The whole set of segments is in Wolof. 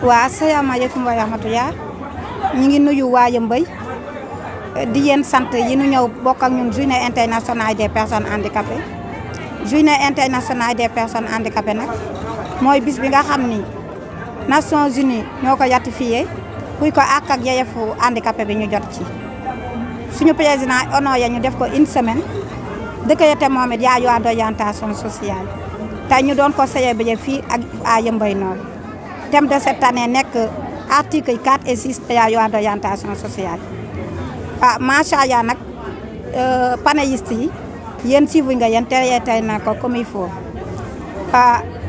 waa asalaamaaleykum wa rahmatulah ñu ngi nuyu waa Yeumbeul di leen sant yi ñu ñëw bokk ak ñun journée internationale des personnes handicapées journée internationale des personnes handicapées nag mooy bis bi nga xam ni Nations Unies ñoo ko ratifié kuy ko àq ak yelleefu handicapé bi ñu jot ci suñu président honoré ñu def ko une semaine décrété moom it yaa loi d'orientation sociale tey ñu doon ko célébrer fii ak à Yeumbeul Nord. Thème de cette année nekk article 4 et 6 de la loi d'orientation sociale macha allah nag panélistes yi yéen suivre nga yéen traité na ko comme il faut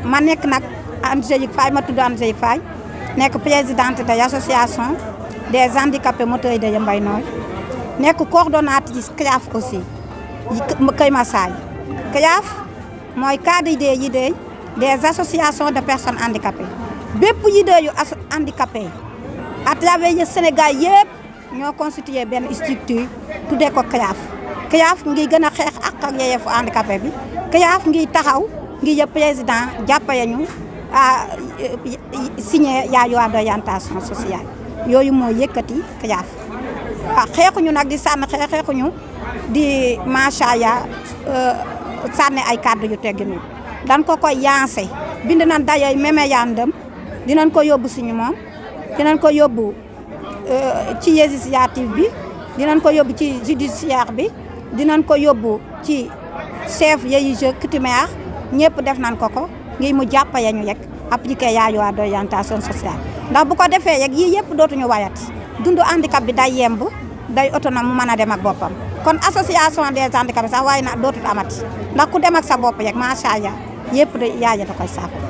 ma nekk nag Angélique Faye ma tudd Angélique Faye nekk présidente de l'association des handicapés moteurs de Yeumbeul Nord nekk coordonnatrice CREAF aussi Kër Massar CREAF mooy cadre des associations de personnes handicapées. bépp leader yu handicapé à travers le Sénégal yëpp ñoo constitué benn structure tuddee ko CREAF CREAF ngi gën a xeex ak yelleefu handicapé bi CREAF ngi taxaw ngi yëpp président jàppale ñu signé yaa loi d'orientation sociale yooyu moo yëkkati CREAF waaw xeexuñu nag di sànni xeexuñu di macha allah sànni ay kàddu yu tegginu dan ko koy yancé bind nañ dayooy mémorandum dinañ ko yóbbu suñu moom dinañ ko yóbbu ci législative bi dinañ ko yóbbu ci judiciaire bi dinañ ko yóbbu ci chef religieux coutumier ñëpp def nañ ko ngir mu jàppale ñu rek appliquer yaa loi d'orientation sociale ndax bu ko defee rek yii yëpp dootuñu wayat dundu handicap bi day yemb day autonome mu mën a dem ak boppam kon association des handicapés sax waaye na dootul amati ndax ku dem ak sa bopp rek macha allah yëpp de yaaya da koy saafara.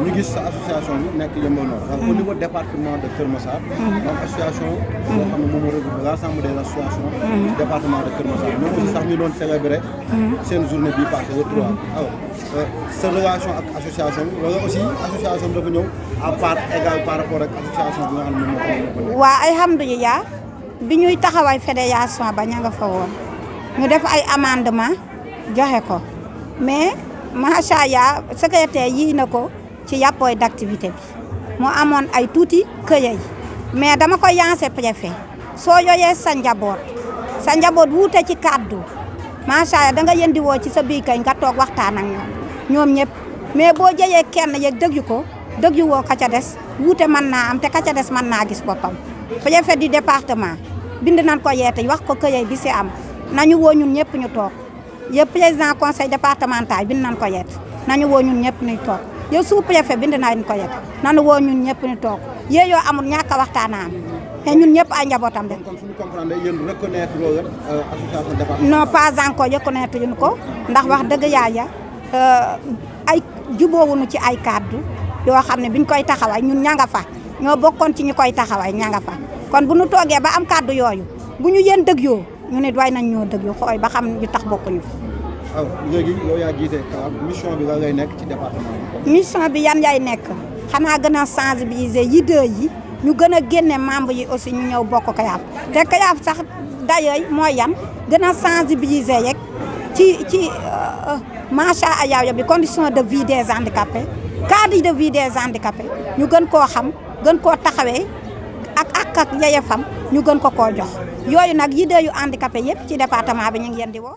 ñu gis sa association bi nekk Yeumbeul Nord. au niveau département de Kër Massar. donc association. boo xam ne moom moo regroupe l'ensemble des associations. du département de Kër Massar ñoom aussi sax ñu doon célébrer. seen journée bii passé le 3. alors sa relation ak association bi wala aussi association bi dafa ñëw à part égal par rapport ak association bi nga xam ne moom moo ko. waa alhamdulilah bi ñuy taxawal fédération ba ña nga fa woon ñu def ay amendement joxe ko mais macha allah secrétaire yii na ko. ci yàppooy d'activité bi moo amoon ay tuuti këyay mais dama koy yancé préfet soo yooyee sa njaboot wuute ci kàddu macha allah da nga yëndi woo ci sa biir kay nga toog waxtaan ak ñoom ñëpp mais boo jëyee kenn yeeg dëggu woo ka ca des wuute mën naa am te ka ca des mën naa gis boppam préfet du département bind nañ ko yeete wax ko këyay bi si am nañu woo ñun ñëpp ñu toog yëpp président conseil départemental bind nañ ko yeete nañu woo ñun ñëpp ñu toog yow sous-préfet bind naa leen ko yet nanu woo ñun ñëpp ñu toog yoo amul ñàkk a waxtaanam mais ñun ñëpp ay njabootam de. kon suñu comprendre yéen reconnaître loolu association départementale. non pas encore reconnaître ñu ko ndax wax dëgg yaaya ay jubóowuñu ci ay kàddu yoo xam ne biñ koy taxaway ñun ña nga fa ñoo bokkoon ci ñu koy taxaway ña nga fa kon bu ñu toogee ba am kàddu yooyu bu ñu yéen dëgg yoo ñu nit way nañ ñoo dëgg yoo xooy ba xam ñu tax bokkuñu fa. waaw léegi yow yaa jiite mission bi la ngay nekk ci département bi. mission bi yan yaay nekk xanaa gën a sensibiliser leader yi ñu gën a génne membre yi aussi ñu ñëw bokk CREAF te CREAF sax dayooy mooy yan gën a sensibiliser rek ci macha allah bi condition de vie des handicapés cadre de vie des handicapés ñu gën koo xam gën koo taxawee ak yeyefam ñu gën ko koo jox yooyu nag leader yu handicapé yëpp ci département bi ñu ngi leen di woo.